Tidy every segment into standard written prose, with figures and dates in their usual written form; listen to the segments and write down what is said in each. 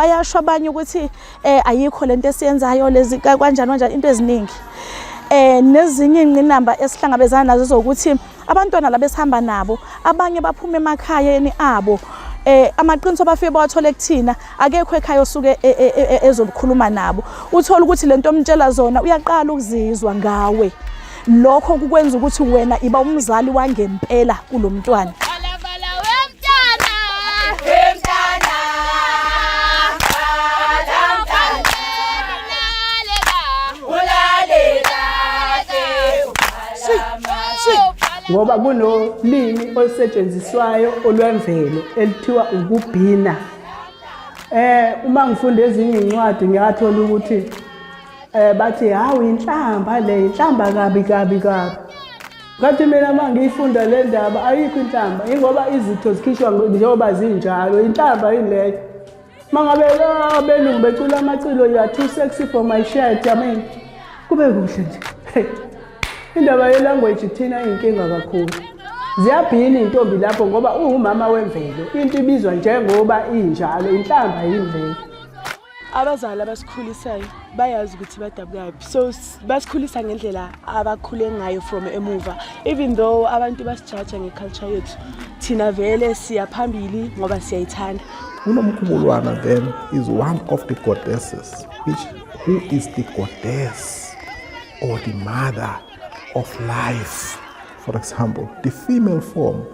Bayasho abanye ukuthi ayikho lento esiyenzayo lezi kanjani kanjani, into eziningi. Nezinye ingqinamba esihlangabezana nazo zokuthi abantwana laba esihamba nabo, abanye baphuma emakhayeni abo, amaqiniso abafike bawathole kuthina, akekho ekhaya osuke ezokhuluma nabo. Uthola ukuthi lento omtshela zona uyaqala ukuzizwa ngawe. Lokho kukwenza ukuthi wena iba umzali wangempela kulomntwana. Bala wemntana, wemntana, bala mntana, ulale kahle, Ngoba kunolimi olusetshenziswayo olwemvelo elithiwa ukubhina. Uma ngifunda ezinye iy'ncwadi ngiyathola ukuthi bathi, "Hawu, inhlamba le, inhlamba kabi kabi kabi." Kanti mina uma ngiyifunda le ndaba ayikho inhlamba, ingoba izitho zikhishwa njengoba zinjalo, inhlamba yini leyo? Uma ngabe abelungu becula amacilo, "You are too sexy for my shirt," I mean, kube kuhle nje. Hey. Indaba ye-language thina iyinkinga kakhulu. Ziyabhina iy'ntombi lapho ngoba uwumama wemvelo, into ibizwa njengoba injalo, inhlamba yini leyo? Abazali abasikhulisayo bayazi ukuthi badabukaphi, so basikhulisa ngendlela abakhule ngayo from emuva. Even though abantu basijaja nge-culture yethu, thina vele siya phambili ngoba siyayithanda. UNomkhubulwana then is one of the goddesses, which who is the goddess or the mother of life. For example, the female form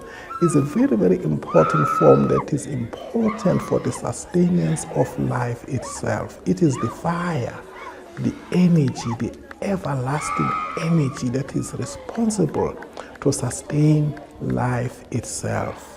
is a very, very important form that is important for the sustenance of life itself. It is the fire, the energy, the everlasting energy that is responsible to sustain life itself.